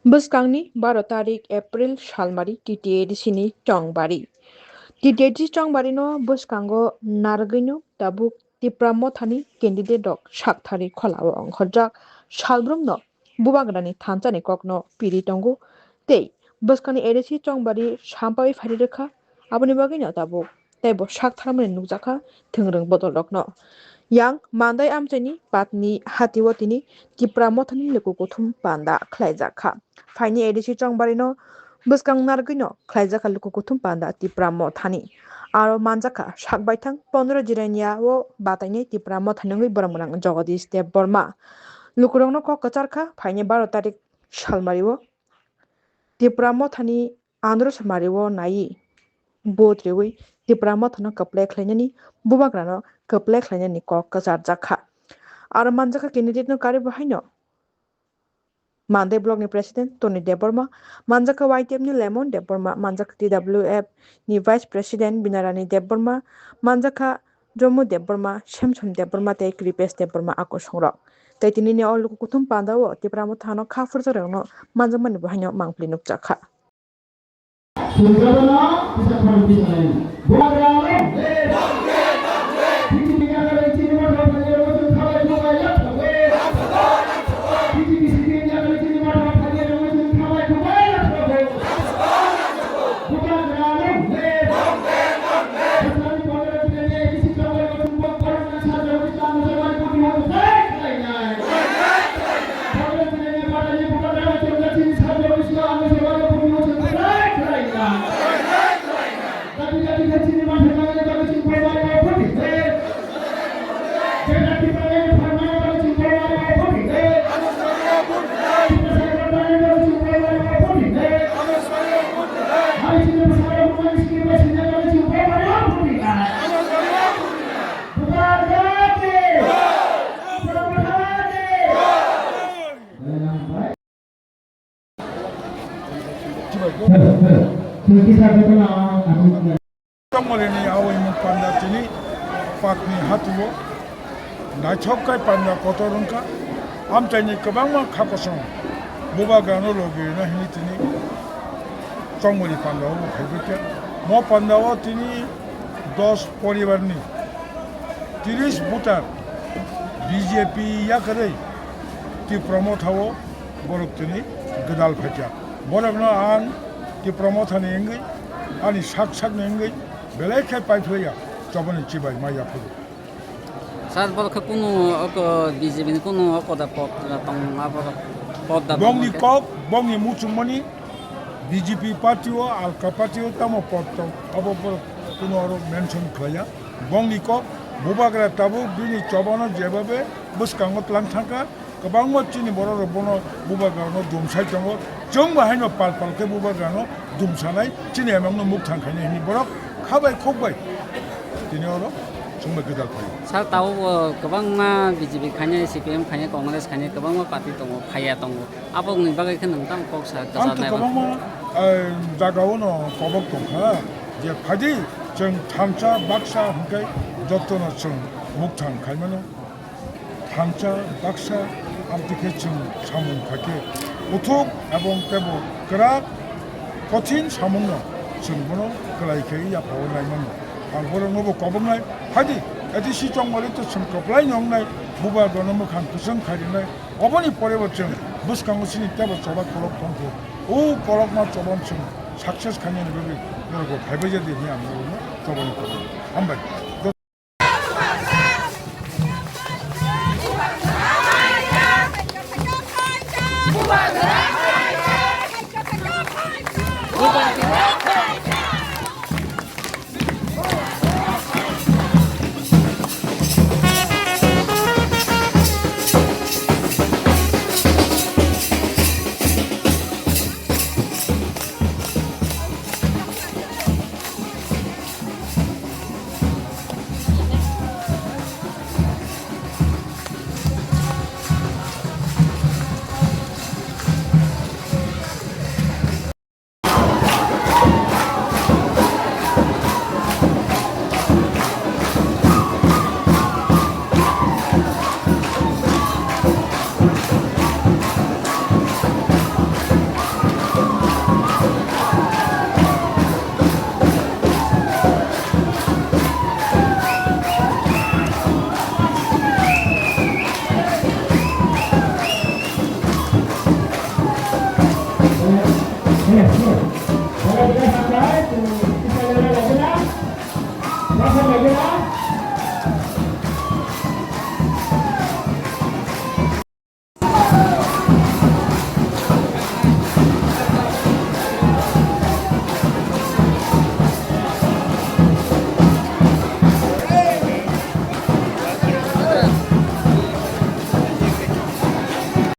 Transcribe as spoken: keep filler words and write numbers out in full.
Bwskangni baro tarik April salmari T T A D C ni chongbari. T T A D C chongbarino bwskango narwgwino tabuk Tipra Mothani candidate rok sakthari kholao ongkhorjak salbrumno bubagrani thansani kokno piri tongo tei bwskangni A D C chongbari sampawi phari rwkha. Aboni bagwino tabuk teibo sak tharmani nukjakha thwngrwng bodolrokno. Yang Mandai amchaini Patni hatio tini Tipra Mothani luku kuthum panda khlaijakha. Phaini A D C chongbarino bwskang narwgwino khlaijakha luku kuthum panda Tipra Mothani. Aro manjakha sak baithang pondro Jirania o batainai Tipra Mothani wngwi borok mwnang Jagadish Debbarma. Lukurokno kok kwcharkha phaini baro tarik salmario Tipra Mothani Andhra Samario naiwi vote riwi Tipra Mothano kwplai khlainani, bubagrano kwplai khlainani kok kwcharjakha. Aro manjakha candidate no karwi bo haino Mandai block ni president Tony Debbarma, manjakha Y T F ni Lemon Debbarma, manjakha T W F ni vice president Binarani Debbarma, manjakha Jomu Debbarma, Samson Debbarma tei Kripesh Debbarma a kosongrok. Tei tinini o luku kuthum pandao Tipra Mothano kha phurjakrokno manjakmani bo haino mangpili nukjakha. Sujabana, bisa khorang bisa lain. Bubagra, eh. Titi tiga kali tini mata phajar wajun khalai bukai ya. Titi titi tiga kali tini mata phajar wajun khalai bukai ya. Bubagra, eh. Bubagra, eh. Chongmolini awi mung panda tini Patni hatuo naithok kai panda kotor wngkha. Amchaini kwbangma kha kosong bubagrano logi rwna hwnwi tini Chongmoli pandao bo phaibaikha. Mo pandao tini dos poribarni tris voter B J P yakarwi Tipra Mothao borok tini gwdal phaikha. Borokno ang Tipra Mothani wngwi ani sak sakni wngwi belai khe paiphlaiya chobani chibai ma yaphuru. Sir, borok khe kunu oko B J P ni kunu oko da pod tong, abo pod da Bongni kok, bongni muchungmani B J P party o, alka party o tamo pod tong, abo borok kunu oro mention khlaiya. Bongni kok, bubagra tabuk bini chobano jebabe bwskango tlang thangkha, kwbangma chini borok rok bono bubagrano dumsai tongo. Chwng bo haino pal pal khe bubagrano dumsanai, chini emang no mukthang khainai hwnwi borok kha bai khok bai tini oro chwng bai gwdal phai. Sir, tabuk bo kwbangma B J P khainai, C P M khainai, Congress khainai, kwbangma party tongo, phaiya tongo. Aboni bagwi khe nwng tamo kok sa? Ang to kwchar nai kwbangma, eh, jagao no kobok tongkha je phaidi chwng thansa baksa hwnkhe jotono chwng mukthang khaimano. Thansa baksa amtwi khe chwng samung kha khe kuthuk ebong tebo kwrak kothin samungno chwng bono kwlai khe yaphao nai mano. Ang borokno bo koboknai phaidi A D C chongmari to chwng kwplaino wngnai, bubagrano mwkhang kwchwng khai rinai. Oboni pore bo chwng bwskango chini tebo choba kolok tongkhe, o kolokma chobano chwng success khainani bagwi norok bo phaibai jadi hwnwi ang norokno chobani kobo. Hambai. Basa Megera,